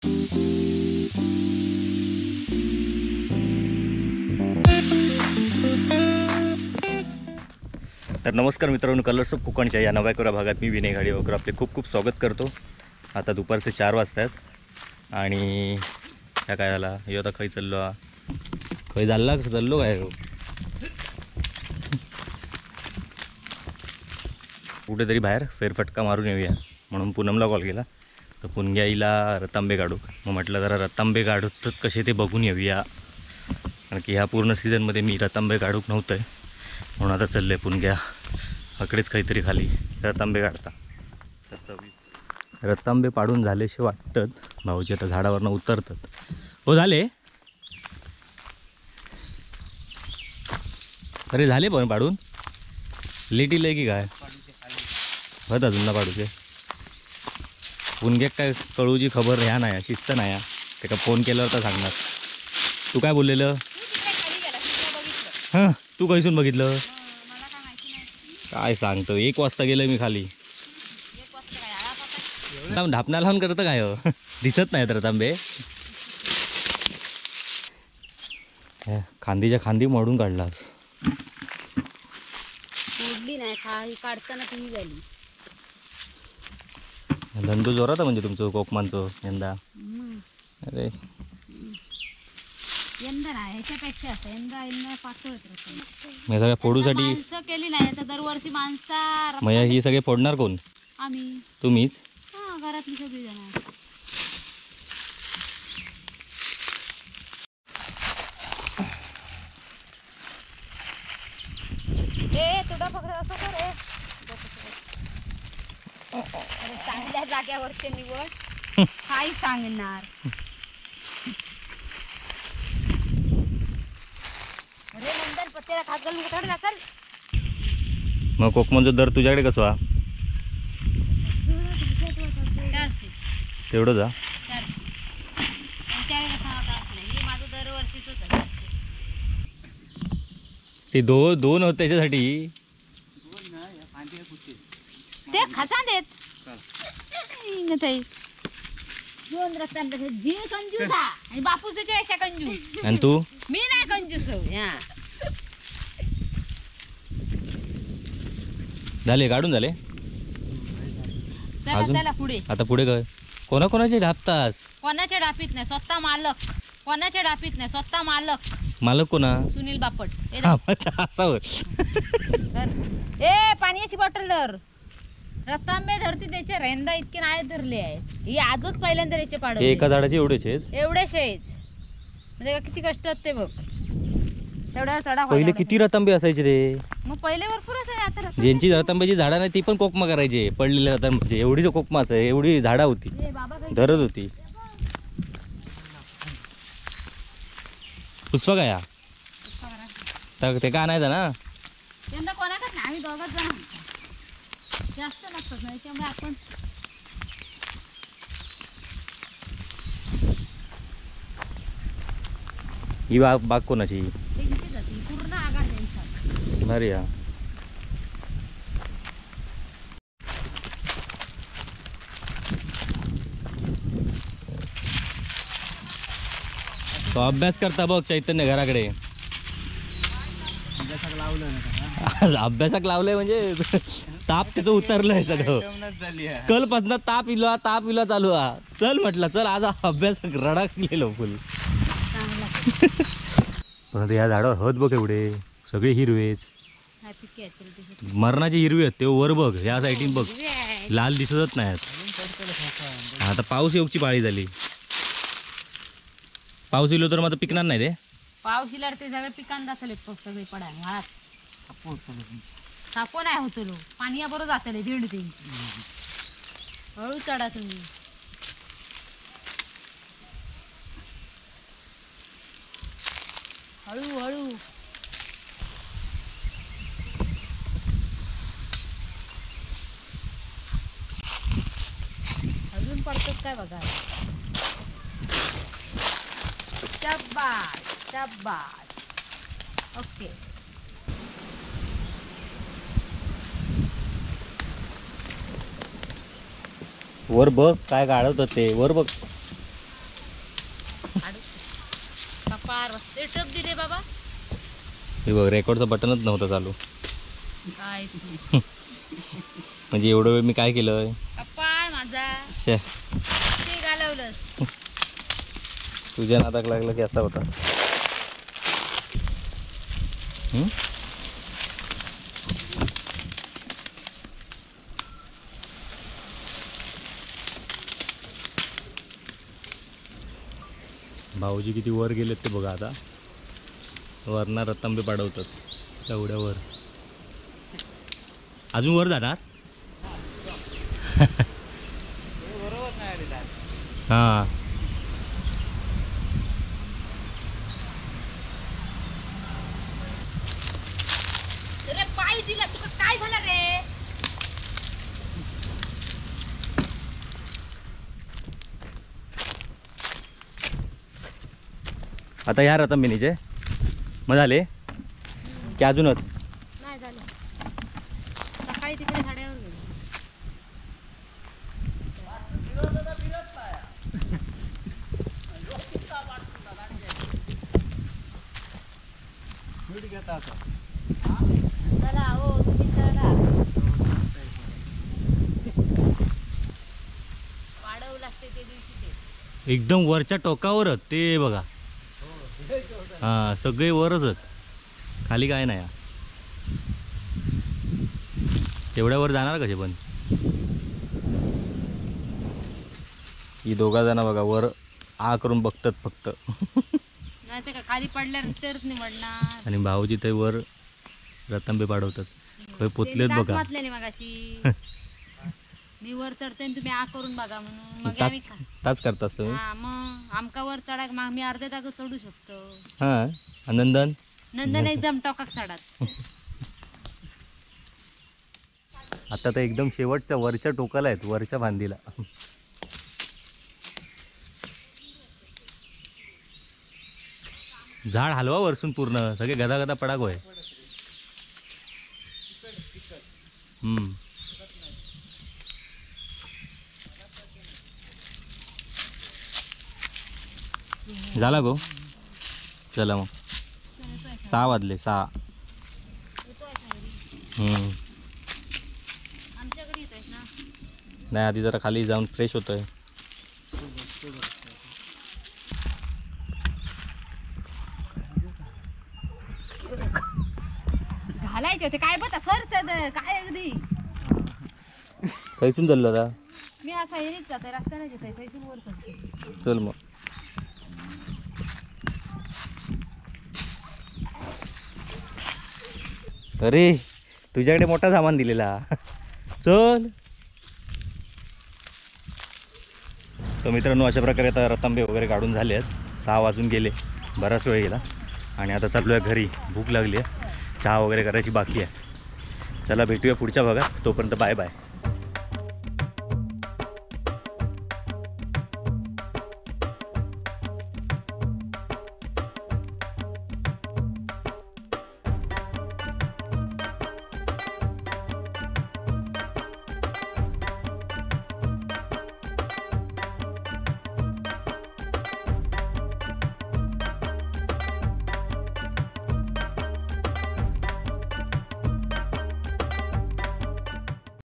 तर नमस्कार मित्रांनो, कलर्स ऑफ कोकणच्या या नव्या कोऱ्या भागात मी विनय घाडीगावकर आपले खूप खूप स्वागत करतो। आता दुपारचे 4 वाजतात आणि ह्या काय झाला ह्यो आता खंय चाललो, खंय झाला चाललो काय कुठेतरी बाहेर फेरफटका मारून येऊया म्हणून पूनमला कॉल केला। तर पुनग्याईला रतांबे काढू, मग म्हटलं जरा रतांबे काढतात कसे ते बघून येऊया, कारण की ह्या पूर्ण सीझनमध्ये मी रतांबे काढूक नव्हतं म्हणून आता चाललं आहे पुनग्या आकडेच काहीतरी खाली रतांबे काढता। तर रतांबे पाडून झालेसे वाटतात, भाऊजी आता झाडावरनं उतरतात। हो झाले, अरे झाले पण पाडून, लेट इलंय की काय होत अजून ना पाडूचे। पुनग्याक काय कळूची खबर ह्या नाही, शिस्त नाही, त्याका फोन केल्यावर तर सांगणार। तू काय बोललेलं? हां तू कैसून बघितलं? काय सांगतो, 1 वाजता गेलं मी खाली। ढापणा लावून करतं काय हो, दिसत नाही तर तांबे खांदीच्या खांदी मोडून काढला। धंदो जोरात म्हणजे तुमचं कोकमांचं यंदा? अरे यंदा नाही, ह्याच्यापेक्षा असं यंदा यंदा पातळ मग सगळ्या फोडूसाठी माणसं केली नाही आता दरवर्षी माणसा। मग ही सगळे फोडणार कोण? आम्ही. तुम्हीच? हां, घरातली सगळी जण. ए तुडा पकड असं कर ए. अरे चांगल्या जाग्यावरचे निवड, काय सांगणार. मग कोकमांचा दर तुझ्याकडे कसा? 400. तेवढं जा. 400. ते दोन होते त्याच्यासाठी ते खसा देत दोन रक्तांपेक्षा झीण कंजूस आणि बापूस त्याच्यापेक्षा कंजूस. आणि तू? मी नाही कंजूस. झाले काढून झाले? चला पुढे. आता पुढे काय? कोणाकोणाचे ढापतास? कोणाच्या ढापीत नाही, स्वतः मालक. कोणाच्या ढापीत नाही, स्वतः मालक. मालक कोणा? सुनील बापट. असा होत. ए पाण्याची बॉटल धर. रतांबे धरती त्याच्या रेंदा इतके नाही धरले आहे, ही आजच पहिल्यांदा याचे पाडले. एका झाडाचे एवढेच? एवढेच म्हणजे किती कष्ट ते बघ. तेवढा चढा. पहिले किती रतांबे असायचे ते? मग पहिले भरपूर असायचे. आता ज्यांची रतांब्याची झाडं नाही ती पण कोकमा करायचे, पडलेले रतांब्याचे. एवढी जो कोकमा असाय, एवढी झाडं होती, धरत होती. पुष्पा काय तर ते का आणायचं ना यंदा? कोणाकच नाही, आम्ही दोघंच जण जास्त नसतात नाही, त्यामुळे आपण ही बाग बाग कोणाची? पूर्ण आगार. भारी हा. तो अभ्यास करता बघ चैतन्य घराकडे. अभ्यासाक लावलंय म्हणजे ताप त्याचं उतरलंय सगळं. कलपासून ताप इलो ताप इलो चालू हा. चल म्हटलं चल आज अभ्यास रडाकलेलो फुल. पण या झाडावर हत बघ एवढे सगळे हिरवेच, मरणाचे हिरवे आहेत ते. वर बघ या साईडीन बघ लाल दिसतच नाही. आता पाऊस येऊची पाळी झाली, पाऊस इलो तर मग आता पिकणार नाही ते. पाऊस इल्यावर ते सगळे पिकांना जातले सगळे पडाय वाळात. सापो नाही होतलो, पाणी बरोबर जातले दीड तीन. हळू चढा तुम्ही. हळू हळू. अजून पडतात काय बघा. शाबास शाबास. ओके. वर बघ काय काढवतात ते, वर बघ. पार बसते टप दिले बाबा. हे बघ, रेकॉर्डचं बटनच नव्हतं चालू. काय म्हणजे एवढं वेळ मी काय केलं? कपाळ माझा शे ते घालवलंस. तुझ्या नादाक लागलं की असा होता. भाऊजी किती वर गेलेत ते बघा. आता वरना रतांबे पाडवतात एवढ्या वर. अजून वर जाणार? हां अरे पाय दिला तुका, काय झालं रे? आता ह्या रतांबिनीचे मग झाले की अजूनच? नाही झालं, सकाळी तिकडे झाडावर गेलो. चला हो तुम्ही चढा. वाढवलं असते ते दिवशी ते एकदम वरच्या टोकावरच ते बघा. हां सगळे वरच आहेत, खाली काय नाही. तेवढ्या वर जाणार कसे पण? ही दोघा जण बघा वर आ करून बघतात फक्त. नाही तर का खाली पडल्यावर तरच निवडणार. आणि भाऊजी ते वर रतांबे पाडवतात. खय पोतलेत बघा. मातलेली मगाशी मी वर चढते आणि तुम्ही आ करून बघा म्हणून. मग आम्ही ताच करतास तुम्ही? हा मग आमका वर चढाक मग मी अर्ध्या जागा चढू शकतो. हां नंदन नंदन एकदम टोकाक चढात. आता तर एकदम शेवटच्या वरच्या टोकाला आहेत, वरच्या फांदीला. झाड हलवा वरसून पूर्ण, सगळे गदा गदा पडाक होय. झाला गो? चला मग 6 वाजले 6. नाही आधी जरा खाली जाऊन फ्रेश होतोय. घालायचे होते काय बघा सर काय अगदी कैसून चाललं आता? मी असा हेरीच जाते रस्त्याने जाते थैसून वर चढते. चल मग. अरे तुझ्याकडे मोठा सामान दिलेला. चल तर मित्रांनो अशा प्रकारे आता रतांबे वगैरे काढून झाले आहेत. 6 वाजून गेले, बराच वेळ गेला आणि आता चाललो आहे घरी. भूक लागली आहे, चहा वगैरे करायची बाकी आहे. चला भेटूया पुढच्या भागात, तोपर्यंत बाय बाय.